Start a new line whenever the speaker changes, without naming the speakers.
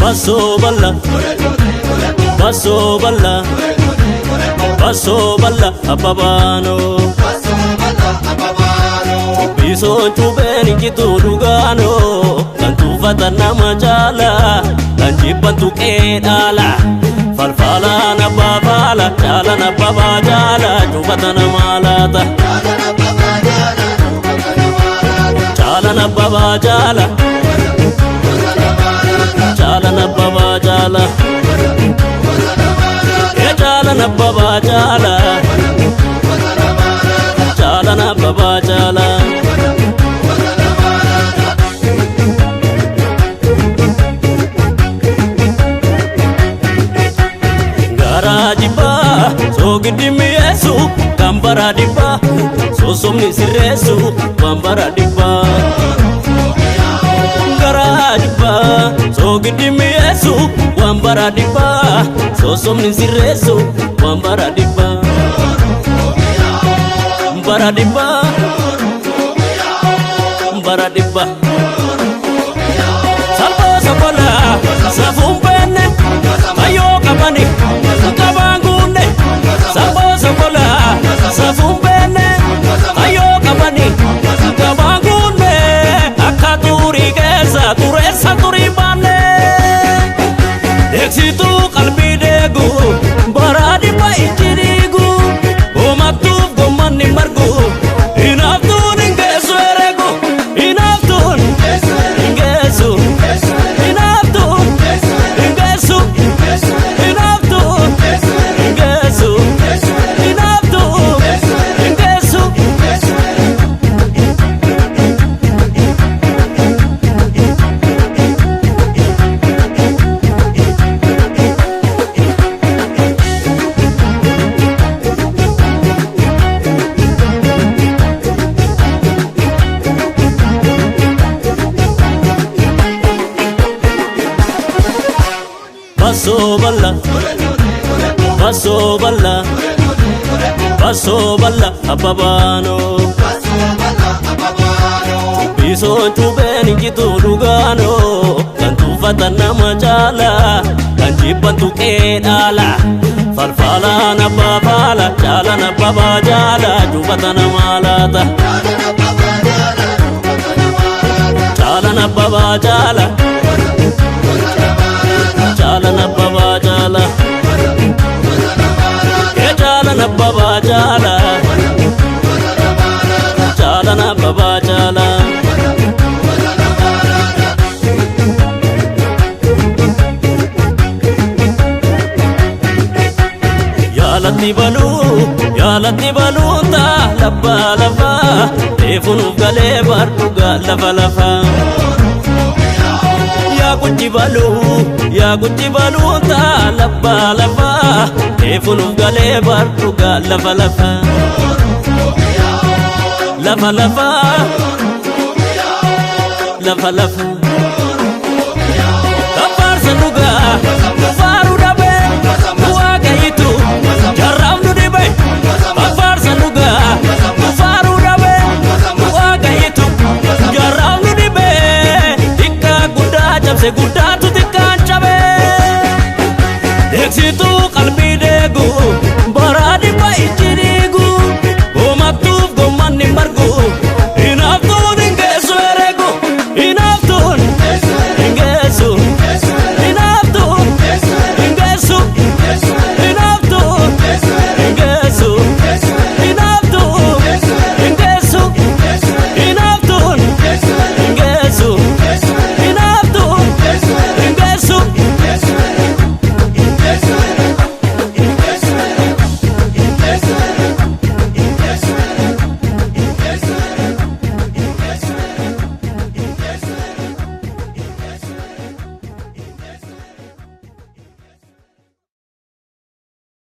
Baso balla, baso balla, baso balla ababano. Bisoon cuubeen injitu dhugaano, kan tuuffatan nama jaala, kan jibban tuqee dhaala. Falfalaan abbaa faala, jaalan abbaa jaala, cuuphata nama laata. Jaalan abbaa jaala. Jaalan abbaa jaala. Jaalan abbaa jaala. Jaalan abbaa jaala. Garaa jibbaa soogiddi mi'eessu kan bara dhibbaa sossobni sirreessu waan bara dhibbaa. Garaa jibbaa soogiddi mi'eessu waan bara dhibbaa sossobni sirreessu waan bara dhibbaa. Bara dhibbaa bara dhibbaa. Salphoo sabolaa safuun beenne fayyoo qabani qabaan guunne. Salphoo sabolaa safuun beenne fayyoo qabani qabaan guunne. Akka turii keessa tureessa turii baanne. Deeksituu qalbii deegu bara dhibba ijji dhiigu goomattuuf gommanni margu hinaaftuun hin geessu heregu hinaaftuun hin geessu hinaaftuun hin geessu hinaaftuun hin geessu hinaaftuun hin geessu. Baso balla, baso balla, baso balla ababano. Bisoon cuubeen injitu dhugaano, kan tuuffatan nama jaala, kan jibban tuqee dhaala. Falfalaan abbaa faala, jaalan abbaa jaala, cuuphata nama laata. Jaalan abbaa jaala. Jaalan abbaa jaala. Jaalan abbaa jaala. Jaalan abbaa jaala. Yaalatti baluu yaalatti baluu taa labbaa lafaa reefunuuf galee baadhugaa lafa lafaa. Yaa guchi baluu yaa guchi baluu taa labbaa lafaa reefunuuf galee baadhugaa lafa lafaa. Lafa lafaa lafa lafaa. Kafaarsa dhugaa faaruu dhabee waaqayyitu jarraaf nu dhibe. Kafaarsa dhugaa faaruu dhabee waaqayyitu jarraaf nu dhibe. Xiqqaa guddaa cabse guddaatu xiqqaan cabe. Deeksituu.